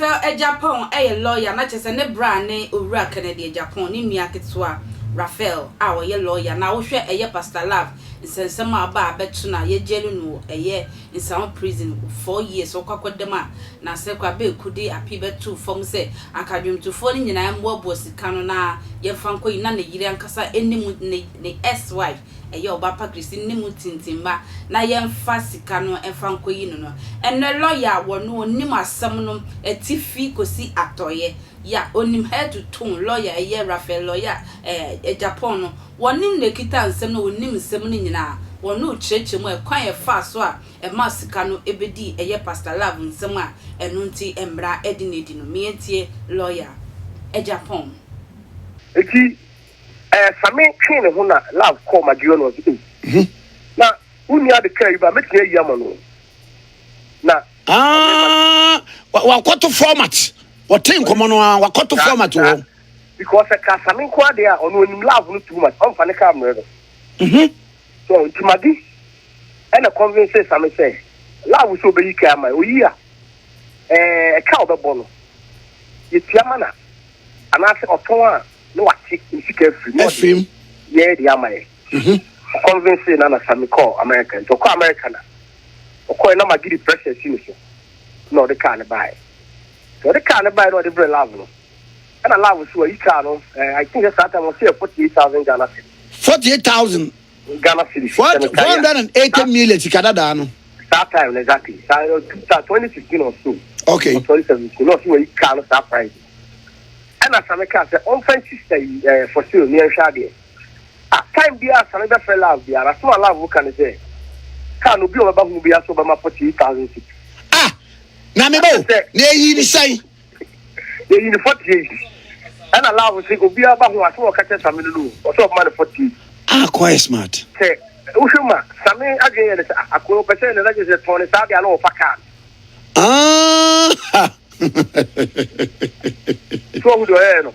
Raphael Agyapong yɛ lɔya, na kyerɛ sɛ ne bra ne Owura Kennedy Agyapong, ne nua ketewa Raphael a ɔyɛ lɔya. Na wohwɛ ɛyɛ Pastor Love nsɛnsɛm a aba abɛto no a yɛgyɛli no wɔ ɛyɛ Nsawam prison 4 years ɔkɔ akɔda mu a, na sɛ kɔ abɛɛku de appeal bɛtoo fam sɛ anka dwomtofoɔ no nyinaa mmoaboa sika no na yɛmfa nkɔ yi, na ne yere ankasa anim, ne ex wife, ɛyɛ ɔba pa Kristi ne mu tintimma, na yɛmfa sika no mfa nkɔyi no. Ɛnɛ lɔya a wɔno onim asɛm no atifi kɔsi atɔeɛ ya, onim head to toe, lɔya ɛyɛ Raphael lɔya Agyapong no, wɔne na ekita nsɛm no, onim nsɛm no nyinaa. Wɔno kyerɛkyerɛ mu ɛkwan yɛfa so a ɛma sika no ebedi ɛyɛ Pastor Love nsɛm a ɛno nti mmara ɛdi n'edi no. Mientie lɔya Agyapong. Eti Sami twee ne ho na Love kɔɔ Magio no, ɔse, "Ei, na wo nua de kaa yi ba, mɛtumi ayi ama no na." Ah, wakɔto format, wɔte nkɔmɔ no a, wakɔto format wɔ hɔ. Because ɛka Sami nko adeɛ a, ɔno onim Love no too much, ɔmfa ne kaa mmerɛ no. So nti Magi ɛna convince Sami sɛ Love sɛ ɔbɛyi kaa ama oyi a, ɛka a ɔbɛbɔ no yɛtua ma na anaasɛ ɔtɔn a na wate ne sika afiri na afiri mu. Ɔde yɛɛ de ama yɛ. Ɔconvince na Sami kɔɔ America. Nti ɔkɔɔ America na ɔkɔɛ na Magi de pressure si ne so na ɔde kaa ne baeɛ. Nti ɔde kaa ne baeɛ na ɔde brɛ Love no, ɛna Love so ayi kaa no, I think sɛ saa time ɔsɛ yɛ 48,000 Ghana cedis. 48,000. Ghana cedis. 480 million sika dadaa no. Saa time no exactly, saa 2016 or so. Okay. Or 2017 na ɔsɛ wɔyi kaa no saa price. Ɛna Sami kaa sɛ ɔmfa nsi sɛ for sale ne yɛnhwɛ adeɛ. Ah, time biara Sami bɛfrɛ Love biara, asɛm a Love ka ne sɛ kaa no, obi a ɔbɛba ho biara sɛ ɔbɛma 48,000 cedis. Ah, na meba o, na eyi ni sɛn? Yɛyi ne 48, ɛna Love sɛ obiara ba ho, asɛm a ɔka kyerɛ Sami no, ɔsɛ ɔbɛma no 48. Ah, quite smart. Sɛ wohwɛ mu a, Sami adwene yɛ ne sɛ, ah, akoa ɔpɛ sɛ ne nagye sɛ tɔn ne saa deɛ a na ɔfa kaa no. Ah. So ɔhu deɛ ɔyɛɛ no.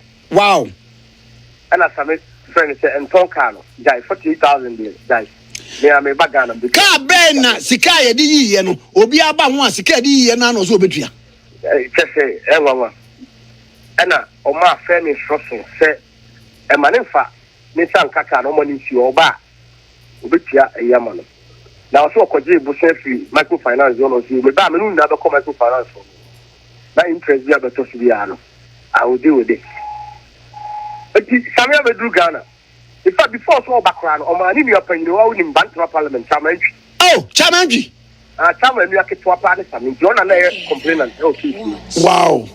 Ɛna Sami frɛ no sɛ ntɔn kaa no, gyae 48,000 deɛ, gyae me a meba Ghana mbɛtua. Kaa bɛn na sika a yɛde yiiɛ no, obi aba ho a, sika a yɛde yiiɛ no ano sɛ obetua? Kyɛ sɛ ɛnwanwa. Ɛna ɔma afɛ ne instruction sɛ ɛma ne nfa ne nsa nka kaa no, ɔma ne nsi hɔ, ɔba a obetua ɛyi ama no. Na ɔsɛ ɔkɔgye bosia firi microfinance hɔ na ɔsɛ meba a, me no nyinaa bɛkɔ microfinance hɔ na interest bi a bɛtɔ so biara no, I will deal with it. Eti Sami abɛduru Ghana. In fact, before so ɔba koraa no, ɔmaa ne nua panyin wa, wonim Bantama Parliament, Chairman Ntwi. Oh, Chairman Ntwi. Ah, Chairman nua ketewa paa ne Sami, nti ɔna na ɛyɛ complainant ɛwɔ case no.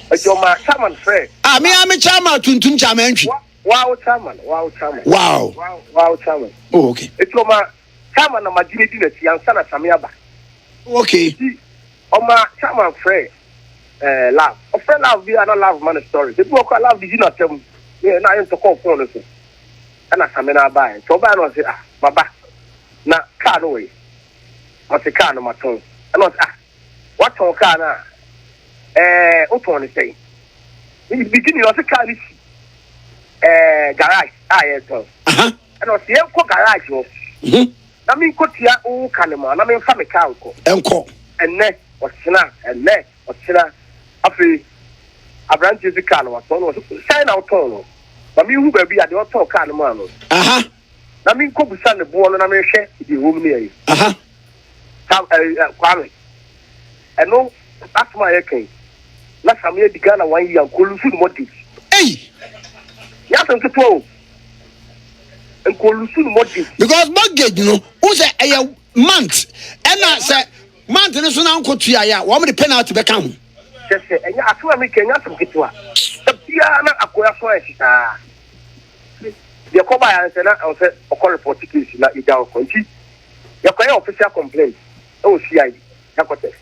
Eti ɔmaa Chairman frɛ. Ah, me a me chairman tuntum, Chairman Ntwi. Wow, Chairman, wow, Chairman. Wow, Chairman. Oh, okay. Eti ɔmaa Chairman na magye ne di n'akyi ansa na Sami aba. Eti ɔmaa Chairman frɛ Love. Ɔfrɛ Love bi a, na Love ma no story ebi wɔ kora, Love de yi n'asɛm ne na ayɛ ntɔkɔ phone no so. Ɛna Sami na aba yɛ, nti ɔbaa na ɔsɛ, "Ah, maba na kaa no wɔ yi." Ɔsɛ kaa no matɔn. Ɛna ɔsɛ, "Ah, watɔn kaa no a, wotɔn ne sɛn?" Beginning ɔsɛ kaa no si garage a yɛtɔn. Ɛna ɔsɛ yɛnkɔ garage hɔ na menkɔtua wo ka no ma na memfa me kaa nkɔ. Ɛnkɔ. Ɛnɛ ɔkyena, ɛnɛ ɔkyena. Afei aberanteɛ si kaa no watɔn no, ɔsɛ sɛn na wotɔn no? Ma menhu baabi a deɛ ɔtɔn kaa no maa no na menkɔ busa ne boɔ no na menhwɛ deɛ ɛwɔ mu no yɛyi. Sam Kwame, ɛno asɛm a yɛka yi na Sam yɛ di Ghana one year nkɔlose no mortgage. Ei. Nyɛ asɛm ketewa o, nkɔlose no mortgage. Because mortgage no wo sɛ ɛyɛ month, ɛna sɛ month no so na nkɔ tua yɛ a, wɔn de penalty bɛka ho. Kyɛ sɛ ɛnyɛ asɛm a meka, ɛnyɛ asɛm ketewa da biara na akoya so ayɛ hyesaa. Deɛ kɔba yɛ sɛ na ɛwɔ sɛ ɔkɔ report case na yɛgya ɔkɔ, nti yɛkɔyɛ official complaint ɛwɔ CID headquarters.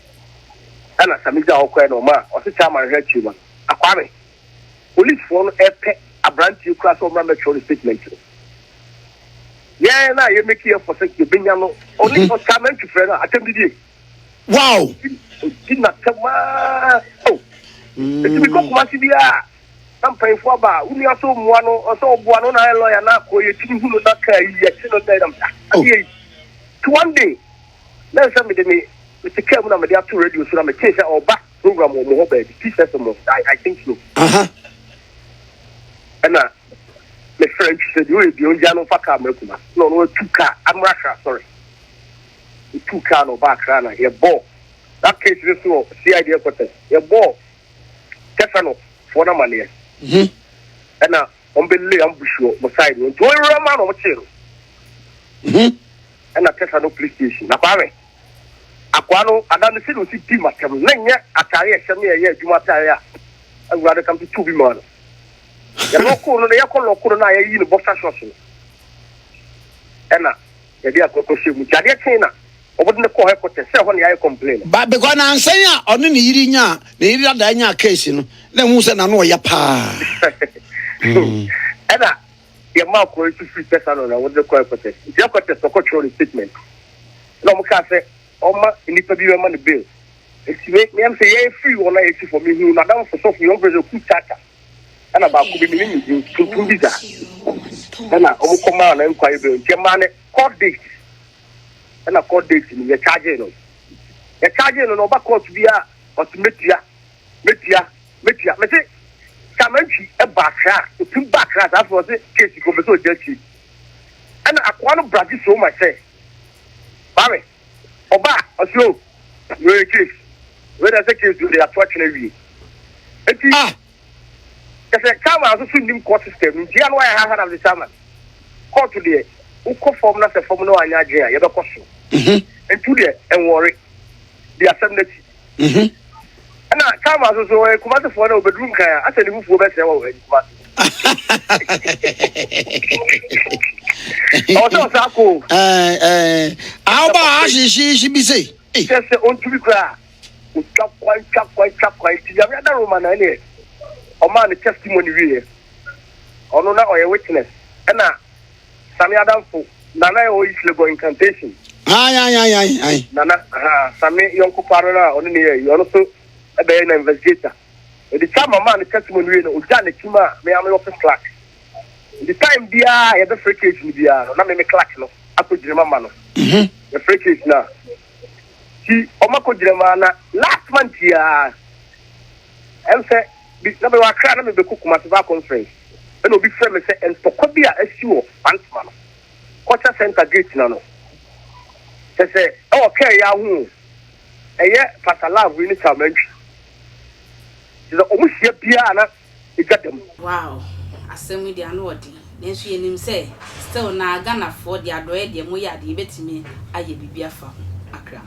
Ɛna Sami gya ɔkɔɛ na ɔma a ɔse chairman hwɛ akyiri ma no. Akwame, policefoɔ no ɛpɛ aberanteɛ kura sɛ ɔmmra mɛtwerɛ no statement no, yɛn na yɛ make effort sɛ yɛbɛnya no, ɔne ɔchairman twifrɛ no a atɛm didie. Odi n'atɛm aa o. Eti mi kɔ Kumasi biara na mpanyinfoɔ aba a, wo nua so mmoa no, ɔsɛ ɔboa no na ayɛ lɔya na akɔ yɛ tiri hu no na kaa yi yɛkye no dɛ nam adeɛ yi. Ti one day na nsɛ mede me mete kaa mu na mede ato radio so na metee sɛ ɔba. program wɔ mo hɔ baabi, Peace FM hɔ, I, I think so. Ɛna mefrɛ ntwi sɛ deɛ ɔyɛ bia ɔngya no mfa kaa mmerɛ kuma na ɔno atu kaa amra Accra, sorry, ɔtu kaa na ɔba Accra na yɛbɔɔ that case no so wɔ CID headquarters, yɛbɔɔ tɛfɛ no foɔ no amaneɛ ɛna wɔn bɛ lay ambush wɔ mo side no nti wɔn wura ma na wɔn kyee no ɛna tɛfɛ no police station na kwame akwaa no ada no sɛdeɛ ɔsi di matam na nyɛ atare a ɛhyɛ me ɛyɛ adwuma atare a awurade kam tutu bi maa no yɛ lɔko no na yɛkɔ lɔko no na yɛyi no boxer shorts no ɛna yɛde akɔkɔ hyɛ mu nti adeɛ kyee na wɔde no kɔɔ headquarters sɛ ɛhɔ na yɛayɛ complain. Ba because nansa yi a ɔne ne yere nyaa ne yere dada nyaa case no na ehu sɛ n'ano ɔya paa. Ɛna yɛmaa kɔɔ yi so firi Tesano na wɔde no kɔɔ headquarters nti headquarters na ɔkɔtwerɛ ne statement na wɔn kaa sɛ ɔma nnipa bi bɛma no bail nti me meam sɛ yɛn firi hɔ na yɛsi fam mehuu n'adamfo sɔfo yi wɔn fɛ sɛ ku tata ɛna baako bi menim ne din tuntum bi saa ɛna wɔn kɔ maa no enquiry bail nti ɛmaa no court date ɛna court date no yɛ charge no yɛ charge no na ɔba court bi a ɔsi metua metua metua mese samantwi ɛba akra otum ba akra saa afɔ ɔsi case ko bɛsɛ ɔgya akyi ɛna akoa no bragi so much sɛ kwame ɔba ɔsi o wei case wei na sɛ case wei de ato atwene awie eti. Ah. Kyɛ sɛ chairman nso so nnim court system no nti ano ayɛ haha na mede chairman court deɛ wokɔ fam na sɛ fam no anyɛ adwene a yɛbɛkɔ so nti wo deɛ ɛnwɔre di asɛm no akyi ɛna chairman nso so ɔyɛ kumasefoɔ na ɔbɛduru nkran a asɛ ne fufuo bɛsɛe wɔ ayi kumase ɔwɔ sɛ ɔsa kɔ o awoba ahyehyehye bi sei kyɛ sɛ ɔntumi koraa Otwa kwan twa kwan twa kwan nti Nyame adaworoma na ɛneɛ ɔmaa ne testimony wieɛ ɔno na ɔyɛ witness ɛna Same adamfo Nana ɛwɔ East Legon incantation Ae ae ae ae ae. Nana ahaa Same yɔnko paa no na ɔne ne yɛ ayi ɔno so ɛbɛyɛ na investigator ɛde Chama maa ne testimony wie no ogyaa n'akyi maa me ara me office clerk nti time biara yɛbɛfrɛ case no biara no na me me clerk no akɔgyina mu ama no yɛfrɛ case no a Nti ɔma kɔ gyina mu ara na last month yi ara ɛm sɛ bi na mewɔ Accra na mebɛkɔ Kumasi ba conference ɛna obi frɛ me sɛ ntɔkwa bi a asi wɔ Bantama no culture center gate na no kyɛ sɛ ɛwɔ kaa yi aho o ɛyɛ Pastor Love yi ne Charles Mantwi kyɛ sɛ ɔmo hyia biara na egya da mu. Wow asɛm yi deɛ ano ɔden nanso yɛnim sɛ still naa Ghanafoɔ deɛ adɔeɛ deɛ moyɛ adeɛ yɛbɛtumi ayɛ biribi afa ho Akra.